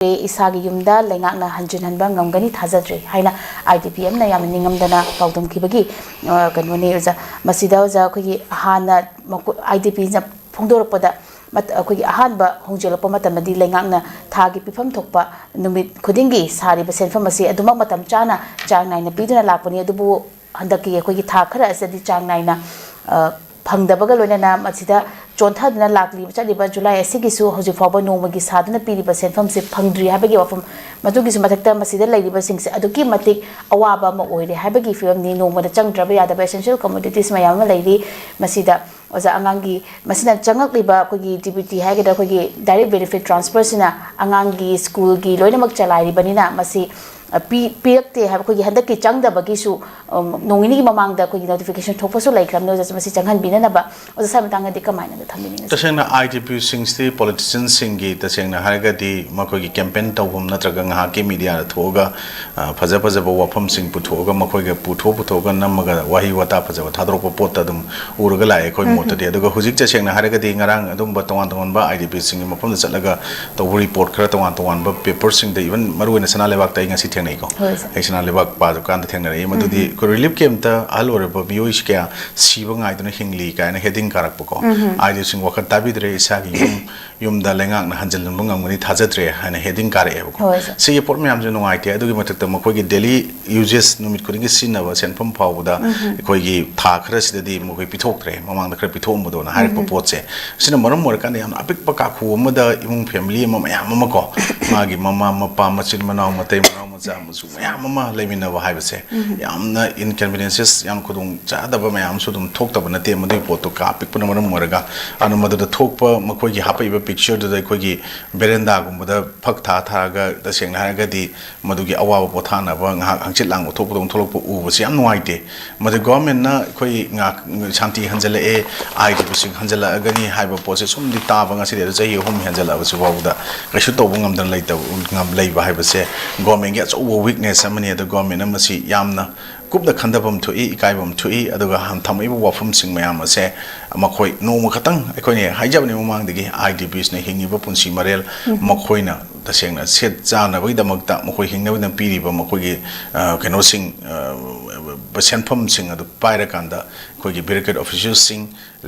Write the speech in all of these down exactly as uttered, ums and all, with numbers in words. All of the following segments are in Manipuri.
ꯏꯁꯥꯒꯤ ꯌꯨꯝꯗ ꯂꯩꯉꯥꯛꯅ ꯍꯟꯖꯤꯟꯍꯟꯕ ꯉꯝꯒꯅꯤ ꯊꯥꯖꯗ꯭ꯔꯦ ꯍꯥꯏꯅ ꯑꯥꯏ ꯗꯤ ꯄꯤ ꯑꯃꯅ ꯌꯥꯝꯅ ꯅꯤꯡꯉꯝꯗꯅ ꯄꯥꯎꯗꯝꯈꯤꯕꯒꯤ, ꯑ, ꯀꯩꯅꯣꯅꯤ ꯑꯣꯖꯥ꯫ ꯃꯁꯤꯗ ꯑꯣꯖꯥ ꯑꯩꯈꯣꯏꯒꯤ ꯍꯥꯟꯅ ꯃꯀꯣ-, ꯑꯥꯏ ꯗꯤ ꯄꯤꯅ ꯐꯣꯡꯗꯣꯔꯛꯄꯗ ꯃꯠ-, ꯑꯩꯈꯣꯏꯒꯤ ꯑꯍꯥꯟꯕ ꯍꯣꯡꯖꯤꯜꯂꯛꯄ ꯃꯇꯝꯗꯗꯤ ꯂꯩꯉꯥꯛꯅ ꯊꯥꯒꯤ ꯄꯤꯐꯝ ꯊꯣꯛꯄ ꯅꯨꯃꯤꯠ ꯈꯨꯗꯤꯡꯒꯤ ꯁꯥꯔꯤꯕ ꯁꯦꯟꯐꯝ ꯑꯁꯤ ꯑꯗꯨꯃꯛ ꯃꯇꯝ ꯆꯥꯅ ꯆꯥꯡ ꯅꯥꯏꯅ ꯄꯤꯗꯨꯅ ꯂꯥꯛꯄꯅꯤ꯫ ꯑꯗꯨꯕꯨ ꯍꯟꯗꯛꯀꯤ ꯑꯩꯈꯣꯏꯒꯤ ꯊꯥ ꯈꯔ ꯑꯁꯤꯗꯤ ꯆꯥꯡ ꯅꯥꯏꯅ, ꯑ, ꯐꯪꯗꯕꯒ ꯂꯣꯏꯅꯅ ꯃꯁꯤꯗ ꯆꯣꯟꯊꯗꯨꯅ ꯂꯥꯛꯂꯤꯕ, ꯆꯠꯂꯤꯕ ꯖꯨꯂꯥꯏ ꯑꯁꯤꯒꯤꯁꯨ ꯍꯧꯖꯤꯛ ꯐꯥꯎꯕ ꯅꯣꯡꯃꯒꯤ ꯁꯥꯗꯨꯅ ꯄꯤꯔꯤꯕ ꯁꯦꯟꯐꯝꯁꯤ ꯐꯪꯗ꯭ꯔꯤ ꯍꯥꯏꯕꯒꯤ ꯋꯥꯐꯝ꯫ ꯃꯗꯨꯒꯤꯁꯨ ꯃꯊꯛꯇ ꯃꯁꯤꯗ ꯂꯩꯔꯤꯕꯁꯤꯡꯁꯦ ꯑꯗꯨꯛꯀꯤ ꯃꯇꯤꯛ ꯑꯋꯥꯕ ꯑꯃ ꯑꯣꯏꯔꯦ ꯍꯥꯏꯕꯒꯤ ꯐꯤꯕꯝꯅꯤ꯫ ꯅꯣꯡꯃꯗ ꯆꯪꯗ꯭ꯔꯕ ꯌꯥꯗꯕ essential commodities ꯃꯌꯥꯝ ꯑꯃ ꯂꯩꯔꯤ꯫ ꯃꯁꯤꯗ ꯑꯣꯖꯥ, ꯑꯉꯥꯡꯒꯤ ꯃꯁꯤꯅ ꯆꯪꯉꯛꯂꯤꯕ ꯑꯩꯈꯣꯏꯒꯤ ꯗꯤ ꯕꯤ ꯇꯤ ꯍꯥꯏꯒꯗ꯭ꯔꯥ, ꯑꯩꯈꯣꯏꯒꯤ direct benefit transfer ꯁꯤꯅ ꯑꯉꯥꯡꯒꯤ ꯁ꯭ꯀꯨꯜꯒꯤ ꯂꯣꯏꯅꯃꯛ ꯆꯂꯥꯏꯔꯤꯕꯅꯤꯅ ꯃꯁꯤ, ꯑ, ꯄꯤ-, ꯄꯤꯔꯛꯇꯦ ꯍꯥꯏꯕ, ꯑꯩꯈꯣꯏꯒꯤ ꯍꯟꯗꯛꯀꯤ ꯆꯪꯗꯕꯒꯤꯁꯨ, ꯑꯝ, ꯅꯣꯡ ꯅꯤꯅꯤꯒꯤ ꯃꯃꯥꯡꯗ ꯑꯩꯈꯣꯏꯒꯤ notification ꯊꯣꯛꯄꯁꯨ ꯂꯩꯈ꯭ꯔꯕꯅꯤ꯫ ꯑꯣꯖꯥ, ꯃꯁꯤ ꯆꯪꯍꯟꯕꯤꯅꯅꯕ ꯑꯣꯖꯥ ꯁ꯭ꯋꯥꯏ ꯃꯇꯥꯡꯗꯗꯤ ꯀꯃꯥꯏꯅ ꯊꯝꯕꯤꯅꯤꯡꯉꯤ? ꯇꯁꯦꯡꯅ, ꯑꯥꯏ ꯗꯤ ꯄꯤꯁꯤꯡꯁꯤꯗꯤ politician ꯁꯤꯡꯒꯤ, ꯇꯁꯦꯡꯅ ꯍꯥꯏꯔꯒꯗꯤ, ꯃꯈꯣꯏꯒꯤ campaign ꯇꯧꯐꯝ ꯅꯠꯇ꯭ꯔꯒ ꯉꯥꯏꯍꯥꯛꯀꯤ media ꯗ ꯊꯣꯛꯑꯒ, ꯑ, ꯐꯖ ꯐꯖꯕ ꯋꯥꯐꯝꯁꯤꯡ ꯄꯨꯊꯣꯛꯑꯒ, ꯃꯈꯣꯏꯒ ꯄꯨꯊꯣꯛ ꯄꯨꯊꯣꯛꯑꯒ ꯅꯝꯃꯒ ꯋꯥꯍꯩ ꯋꯥꯇꯥ ꯐꯖꯕ ꯊꯥꯗꯣꯔꯛꯄ ꯄꯣꯠꯇ ꯑꯗꯨꯝ ꯎꯔꯒ ꯂꯥꯛꯑꯦ ꯑꯩꯈꯣꯏ ꯎꯝ꯫ ꯃꯣꯠꯇꯗꯤ꯫ ꯑꯗꯨꯒ ꯍꯧꯖꯤꯛ ꯇꯁꯦꯡꯅ ꯍꯥꯏꯔꯒꯗꯤ ꯉꯔꯥꯡ ꯑꯗꯨꯝꯕ ꯇꯣꯉꯥꯟ ꯇꯣꯉꯥꯟꯕ ꯑꯥꯏ ꯗꯤ ꯄꯤꯁꯤꯡꯒꯤ ꯃꯐꯝꯗ ꯆꯠꯂꯒ ꯇꯧꯕ report ꯈꯔ ꯇꯣꯉꯥꯟ ꯇꯣꯉꯥꯟꯕ paper ꯁꯤꯡꯗ, even ꯃꯔꯨꯑꯣꯏꯅ ꯁꯅꯥ ꯂꯩꯕꯥꯛꯇ ꯑꯩ ꯉꯁꯤ ꯊꯦꯡꯅꯩꯀꯣ꯫ ꯍꯣꯏ, ꯁꯥꯔ꯫ ꯑꯩ ꯁꯅꯥ ꯂꯩꯕꯥꯛ ꯄꯥꯖꯕ ꯀꯥꯟꯗ ꯊꯦꯡꯅꯔꯛꯏ꯫ ꯎꯝ꯫ ꯃꯗꯨꯗꯤ ꯑꯩꯈꯣꯏ relief camp ꯇ ꯑꯍꯜ ꯑꯣꯏꯔꯕ ꯃꯤꯑꯣꯏ ꯀꯌꯥ ꯁꯤꯕ ꯉꯥꯏꯗꯨꯅ ꯍꯤꯡꯂꯤ ꯀꯥꯏꯅ heading ꯀꯥꯔꯛꯄꯀꯣ꯫ ꯎꯝ꯫ ꯑꯥꯏ ꯗꯤ ꯄꯤꯁꯤꯡ ꯋꯥꯈꯜ ꯇꯥꯕꯤꯗ꯭ꯔꯦ, ꯏꯁꯥꯒꯤ ꯌꯨꯝ ꯌꯨꯝꯗ ꯂꯩꯉꯥꯛꯅ ꯍꯟꯖꯤꯜꯍꯟꯕ ꯉꯝꯒꯅꯤ ꯊꯥꯖꯗ꯭ꯔꯦ ꯍꯥꯏꯅ heading ꯀꯥꯔꯛꯑꯦꯕꯀꯣ꯫ ꯍꯣꯏ, ꯁꯥꯔ꯫ ꯁꯤꯒꯤ ꯄꯣꯠ ꯃꯌꯥꯝꯁꯦ ꯅꯨꯡꯉꯥꯏꯇꯦ꯫ ꯑꯗꯨꯒꯤ ꯃꯊꯛꯇ ꯃꯈꯣꯏꯒꯤ daily uses, ꯅꯨꯃꯤꯠ ꯈꯨꯗꯤꯡꯒꯤ ꯁꯤꯖꯤꯟꯅꯕ ꯁꯦꯟꯐꯝ ꯐꯥꯎꯕꯗ ꯎꯝ꯫ ꯑꯩꯈꯣꯏꯒꯤ ꯊꯥ ꯈꯔꯁꯤꯗꯗꯤ ꯃꯈꯣꯏ ꯄꯤꯊꯣꯛꯇ꯭ꯔꯦ, ꯃꯃꯥꯡꯗ ꯈꯔ ꯄꯤꯊꯣꯛꯑꯝꯕꯗꯣꯅ ꯍꯥꯏꯔꯛꯄ ꯎꯝ꯫ ꯄꯣꯠꯁꯦ꯫ ꯁꯤꯅ ꯃꯔꯝ ꯑꯣꯏꯔꯀꯥꯟꯗ ꯌꯥꯝꯅ ꯑꯄꯤꯛꯄ ꯀꯥꯈꯨ ꯑꯃꯗ ꯏꯃꯨꯡ family ꯑꯃ ꯃꯌꯥꯝ ꯑꯃ ꯀꯣ, ꯃꯥꯒꯤ ꯃꯃꯥ, ꯃꯄꯥ, ꯃꯆꯤꯟ ꯃꯅꯥꯎ, ꯃꯇꯩ ꯃꯅꯥꯎ, ꯃꯆꯥ ꯃꯁꯨ ꯃꯌꯥꯝ ꯑꯃ ꯂꯩꯃꯤꯟꯅꯕ ꯍꯥꯏꯕꯁꯦ ꯎꯝ꯫ ꯌꯥꯝꯅ inconveniences, ꯌꯥꯝ ꯈꯨꯗꯣꯡ ꯆꯥꯗꯕ ꯃꯌꯥꯝ ꯑꯃꯁꯨ ꯑꯗꯨꯝ ꯊꯣꯛꯇꯕ ꯅꯠꯇꯦ꯫ ꯃꯗꯨꯒꯤ ꯄꯣꯠꯇꯣ ꯀꯥ ꯑꯄꯤꯛꯄꯅ ꯃꯔꯝ ꯑꯣꯏꯔꯒ, ꯑꯗꯨꯅ ꯃꯗꯨꯗ ꯊꯣꯛꯄ ꯃꯈꯣꯏꯒꯤ ꯍꯥꯞꯄꯛꯏꯕ picture ꯗꯨꯗ ꯑꯩꯈꯣꯏꯒꯤ veranda ꯒꯨꯝꯕꯗ ꯐꯛ ꯊꯥ ꯊꯥꯔꯒ, ꯇꯁꯦꯡꯅ ꯍꯥꯏꯔꯒꯗꯤ ꯃꯗꯨꯒꯤ ꯑꯋꯥꯕ ꯄꯣꯊꯥꯅꯕ ꯉꯥꯏꯍꯥꯛ ꯍꯪꯆꯤꯠ ꯂꯥꯡꯕ ꯊꯣꯛꯄꯗꯧꯅ ꯊꯣꯛꯂꯛꯄ ꯎꯕꯁꯤ ꯌꯥꯝ ꯅꯨꯡꯉꯥꯏꯇꯦ꯫ ꯃꯗꯨ government ꯅ ꯑꯩꯈꯣꯏ ꯉꯥꯏꯍꯥꯛ ꯁꯥꯟꯇꯤ ꯍꯟꯖꯤꯜꯂꯛꯑꯦ, ꯑꯥꯏ ꯗꯤ ꯄꯤ ꯁꯤꯡ ꯍꯟꯖꯤꯜꯂꯛꯑꯒꯅꯤ ꯍꯥꯏꯕ ꯄꯣꯠꯁꯦ ꯁꯨꯝꯗꯤ ꯇꯥꯕ, ꯉꯁꯤꯗꯤ ꯑꯗꯨ ꯆꯍꯤ ꯑꯍꯨꯝ ꯍꯦꯟꯖꯜꯂꯛꯑꯕꯁꯤ ꯐꯥꯎꯕꯗ ꯀꯩꯁꯨ ꯇꯧꯕ ꯉꯝꯗꯅ ꯂꯩꯇꯕ, ꯉꯝ-, ꯂꯩꯕ ꯍꯥꯏꯕꯁꯦ government ꯒꯤ ꯑꯆꯧꯕ weakness ꯑꯃꯅꯤ꯫ ꯑꯗꯣ government ꯅ ꯃꯁꯤ ꯌꯥꯝꯅ ꯀꯨꯞꯅ ꯈꯟꯊꯐꯝ ꯊꯣꯛꯏ, ꯏꯀꯥꯏꯐꯝ ꯊꯣꯛꯏ꯫ ꯑꯗꯨꯒ ꯍꯥꯟ-, ꯊꯝꯃꯛꯏꯕ ꯋꯥꯐꯝꯁꯤꯡ ꯃꯌꯥꯝ ꯑꯁꯦ ꯃꯈꯣꯏ ꯅꯣꯡꯃ ꯈꯛꯇꯪ, ꯑꯩꯈꯣꯏꯅ ꯍꯥꯏꯖꯕꯅꯤ ꯃꯃꯥꯡꯗꯒꯤ, ꯑꯥꯏ ꯗꯤ ꯄꯤꯁꯅ ꯍꯤꯡꯉꯤꯕ ꯄꯨꯟꯁꯤ ꯃꯔꯦꯜ ꯎꯝ꯫ ꯃꯈꯣꯏꯅ ꯇꯁꯦꯡꯅ ꯁꯦꯠ ꯆꯥꯅꯕꯒꯤꯗꯃꯛꯇ ꯃꯈꯣꯏ ꯍꯤꯡꯅꯕꯒꯤꯗꯃꯛ ꯄꯤꯔꯤꯕ ꯃꯈꯣꯏꯒꯤ ꯑ, ꯀꯩꯅꯣꯁꯤꯡ ꯑ, ꯁꯦꯟꯐꯝꯁꯤꯡ ꯑꯗꯨ ꯄꯥꯏꯔꯀꯥꯟꯗ ꯑꯩꯈꯣꯏꯒꯤ bureaucrat officialꯁꯤꯡ,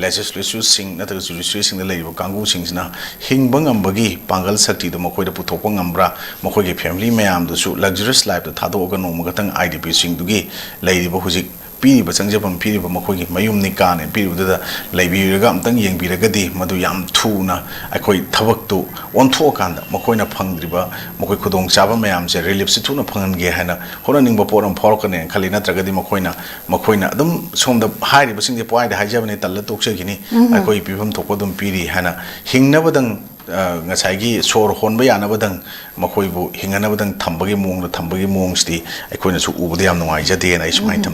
legislatureꯁꯤꯡ ꯅꯠꯇ꯭ꯔꯒ judiciaryꯁꯤꯡꯗ ꯂꯩꯔꯤꯕ ꯀꯥꯡꯕꯨꯁꯤꯡꯁꯤꯅ ꯍꯤꯡꯕ ꯉꯝꯕꯒꯤ ꯄꯥꯡꯒꯜ ꯁꯛꯇꯤꯗꯨ ꯃꯈꯣꯏꯗ ꯄꯨꯊꯣꯛꯄ ꯉꯝꯕ꯭ꯔꯥ? ꯃꯈꯣꯏꯒꯤ family ꯃꯌꯥꯝꯗꯨꯁꯨ luxurious lifeꯇ ꯊꯥꯗꯣꯛꯑꯒ ꯅꯣꯡꯃ ꯈꯛꯇꯪ IDPꯁꯤꯡꯗꯨꯒꯤ ꯂꯩꯔꯤꯕ ꯍꯧꯖꯤꯛ ꯄꯤꯔꯤꯕ ꯆꯪꯖꯐꯝ ꯄꯤꯔꯤꯕ ꯃꯈꯣꯏꯒꯤ ꯃꯌꯨꯝꯅꯤ ꯀꯥꯅꯦ ꯄꯤꯔꯤꯕꯗꯨꯗ ꯂꯩꯕꯤꯔꯒ ꯑꯝꯇꯪ ꯌꯦꯡꯕꯤꯔꯒꯗꯤ ꯃꯗꯨ ꯌꯥꯝ ꯊꯨꯅ ꯑꯩꯈꯣꯏ ꯊꯕꯛꯇꯨ ꯑꯣꯟꯊꯣꯛꯑꯀꯥꯟꯗ ꯃꯈꯣꯏꯅ ꯐꯪꯗ꯭ꯔꯤꯕ ꯃꯈꯣꯏ ꯈꯨꯗꯣꯡꯆꯥꯕ ꯃꯌꯥꯝꯁꯦ reliefꯁꯤ ꯊꯨꯅ ꯐꯪꯍꯟꯒꯦ ꯍꯥꯏꯅ ꯍꯣꯠꯅꯅꯤꯡꯕ ꯄꯣꯠ ꯑꯃ ꯐꯥꯎꯔꯛꯀꯅꯦꯅ ꯈꯜꯂꯤ꯫ ꯅꯠꯇ꯭ꯔꯒꯗꯤ ꯃꯈꯣꯏꯅ ꯃꯈꯣꯏꯅ ꯑꯗꯨꯝ ꯁꯣꯝꯗ ꯍꯥꯏꯔꯤꯕꯁꯤꯡꯁꯦ ꯄꯨꯡꯍꯥꯏꯗ ꯍꯥꯏꯖꯕꯅꯤ, ꯇꯜꯂ ꯇꯣꯛꯆꯈꯤꯅꯤ, ꯑꯩꯈꯣꯏ ꯄꯤꯐꯝ ꯊꯣꯛꯄ ꯑꯗꯨꯝ ꯄꯤꯔꯤ ꯍꯥꯏꯅ ꯍꯤꯡꯅꯕꯗꯪ ꯑ, ꯉꯁꯥꯏꯒꯤ ꯁꯣꯔ ꯍꯣꯟꯕ ꯌꯥꯅꯕꯗꯪ ꯃꯈꯣꯏꯕꯨ ꯍꯤꯡꯅꯅꯕꯗꯪ ꯊꯝꯕꯒꯤ ꯃꯑꯣꯡꯗ ꯊꯝꯕꯒꯤ ꯃꯑꯣꯡꯁꯤꯗꯤ ꯑꯩꯈꯣꯏꯅꯁꯨ ꯎꯕꯗ ꯌꯥꯝ ꯅꯨꯡꯉꯥꯏꯖꯗꯦꯅ ꯑꯩ ꯁꯨꯃꯥꯏꯅ ꯊꯝꯖꯒꯦ꯫